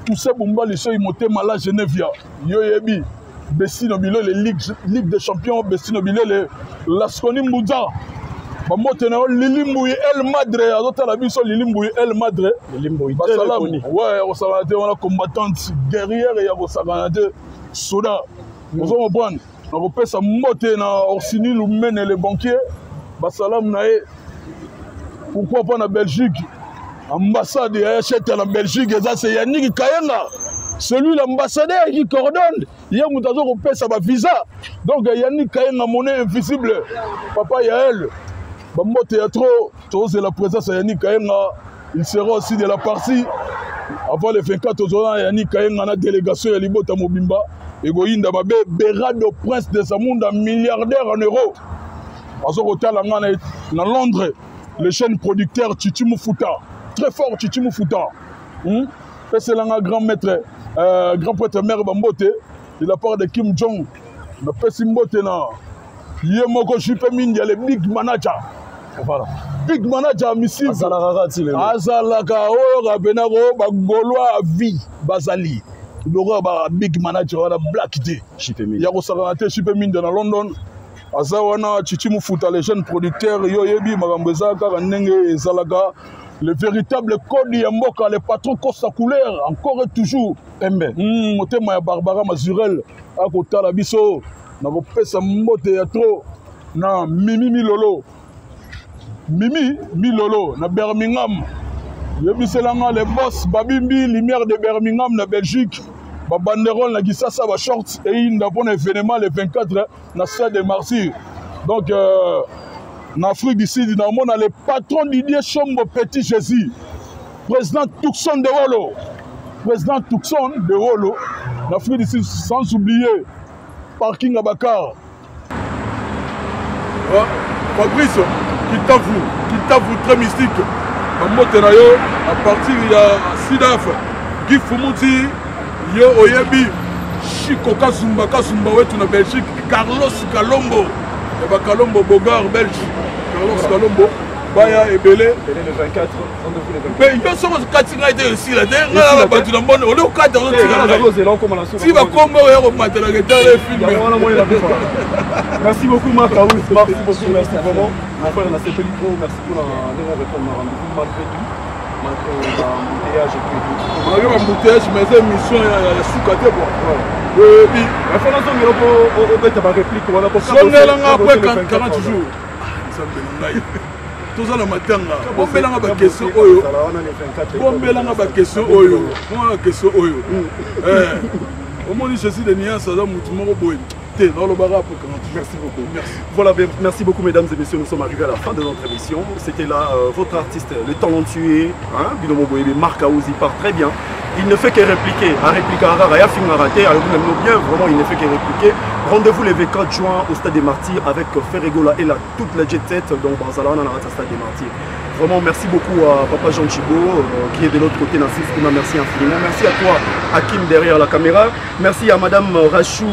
Toussaint Bumba lisoi motema la Genevia, yo yebi Bestino Bilele, Ligue des champions, Bestino Bilele, Lasconi Mbudza, bambote na yo. Lili Mbuyi El Madre azotala biso, Lili Mbuyi El Madre, basalamu ouais ya kosakana te wana, combattante guerrière ya kosakana te, soda. Ozo comprendre, nakopesa mbote na Orsini Lumene le banquier, basalamu na ye. Pourquoi pas na Belgique, ambassade ya Chete na Belgique eza se Yannick Kayenga, celui l'ambassadeur qui coordonne, ye moto aza kopesa bavisa. Donc Yannick Kayenga, monnaie invisible, papa Yael, bambote ya trop. Tozela présence ya Yannick Kayenga, il sera aussi de la partie avant le 24. Tozala na Yannick Kayenga na délégation ya libota mobimba, ekoyinda mabe. Berado Prince de Zamunda, milliardaire en euro, aza kotala nga na Londres. Le jeune producteur Chichi Mufuta, très fort Chichi Mufuta, Peselanga grand maître, grand prêtre mère, bambote de la part de Kim Jong. Napesi mbote na ye moko JP Mindia, le big manager. Voilà. Big manager misive. Azalaka kati lelo. Azalaka oyo kapenako bagaulois à vie bazali lokola ba big manager wana black te. JP Mindia. Ya kosakana te, JP Mindia na London aza wana. Chichi Mufuta le jeune producteur, yo oyebi makambo eza kaka ndenge ezalaka. Le véritable code ya mboka, le patron Costa Couleur, encore et toujours. Pembe. Motema ya Barbara Mazurel akotala biso. Nakopesa mbote ya trop na Mimi Milolo, Mimi Milolo na Birmingham, yebiselanga le boss Babimbi Lumière de Birmingham na Belgique, babanderole na Kisasa, bashort eyinda mpona événement le 24 na stade de Martyr. Donc na Afrique du Sud naomona le patron Didier Chombo Petit Jésus, président Tucson de Wolo, président Tucson de Wolo na Afrique du Sud, sans oublier parking à Bakar. Ouais. Fabrice Kitavu, Kitavu très mystique, bambote na yo à partir ya Sidaf Guy Fumuti, yo oyebi Chico Kasumba, Kasumba wetu na Belgique, Carlos Kalombo ya bakalombo Bogar Belge, Carlos Kalombo baya ebele. Mpe yo soko okati ngai te, esila te. Ngai na bato na mbona oli okata, ozotika ngai ti bakombo oyo komatalaka etala efilme. Merci beaucoup Marc Aouz, merci beaucoup, merci vraiment. Mon frère, la CPL Pro, merci pour la répondre à rendez-vous malgré tout. Malgré l'embouteillage et tout et tout. Malgré l'embouteillage, mais c'est une mission ya suka te quoi. Oyebi. Afana zongela po obeta ba réplique wana po. Zongela nga après 40 jours. Nzambe na ngai. Toza na matanga. Bombelanga ba question oyo. Bombelanga ba question oyo. Mwana question oyo. Eh. Omoni Jésus de Nias aza mutu moko boye. Te, nalobaka après 40. Merci beaucoup. Merci. Voilà, merci beaucoup mesdames et messieurs, nous sommes arrivés à la fin de notre émission. C'était là votre artiste, le talentueux, hein, Binomo Boyebe, Marc Aouzi part très bien. Il ne fait que répliquer, à répliquer à rare, à raté, alors vous bien, vraiment il ne fait que répliquer. Rendez-vous le 24 juin au Stade des Martyrs avec Ferre Gola et toute la jet set, donc Barzala, on a raté Stade des Martyrs. Vraiment, merci beaucoup à Papa Jean Chibo qui est de l'autre côté, Nassis Kouna, merci infiniment. Merci à toi, Hakim, derrière la caméra. Merci à Madame Rachou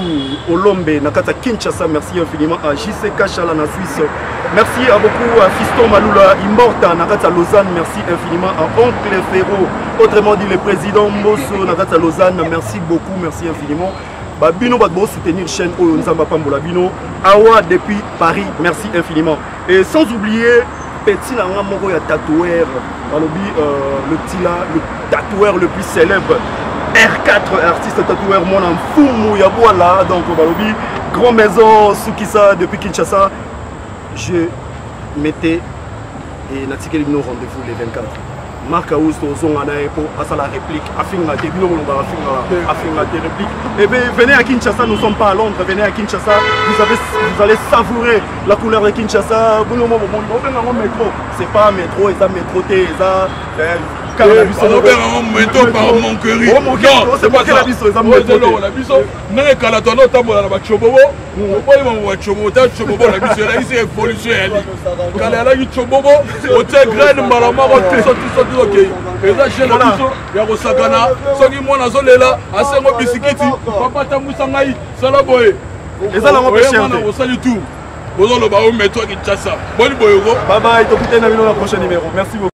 Olombe, Nakata Kinshasa, merci infiniment à JC Kachala, na Suisse. Merci à beaucoup à Fiston Malula, Immorta, Nakata Lausanne, merci infiniment à Oncle Ferro, autrement dit le président Mbosso, Nakata Lausanne, merci beaucoup, merci infiniment. Babino va soutenir chaîne oyo Nzamba Pambola Bino, Awa depuis Paris, merci infiniment. Et sans oublier, petit nanga moko ya tatoueur, balobi le petit là, le tatoueur le plus célèbre, R4, artiste tatoueur mwana mfumu ya bwala. Donc balobi grand maison Sukisa depuis Kinshasa. Je mettais et natikeli bino rendez-vous le 24. Marc House tozonga na ye mpo asala réplique, afinga te, bino bolobaka afinga, afinga te, réplique. Et bien venez à Kinshasa, nous sommes pas à Londres, venez à Kinshasa, vous allez savourer la couleur de Kinshasa. Bino mo bomoni bobenga yango métro, c'est pas métro, eza métro te, eza car na biso obenga yango métro par moquerie. Oh, moquerie, Non, c'est pas moquerie ça. na biso, eza Oyo métro te. eloko na biso ndenge kala toanda otambola na bacobobo, oboyi bango bacobobo ta cobobo na biso elakisi évolution yali kala elaki cobobo otie graine mbala moko tiso tiso tiso okei. Eza chaine na biso ya kosakana. Soki mwana azolela, asengo bisikiti, papa tambwisa ngai, sala boye. Eza nango mpe Oye cher mwana te. osali tour, bozoloba o métro ya Kinshasa, boni boyoko. Bye bye, tokutani na bino na prochain numéro. Merci beaucoup.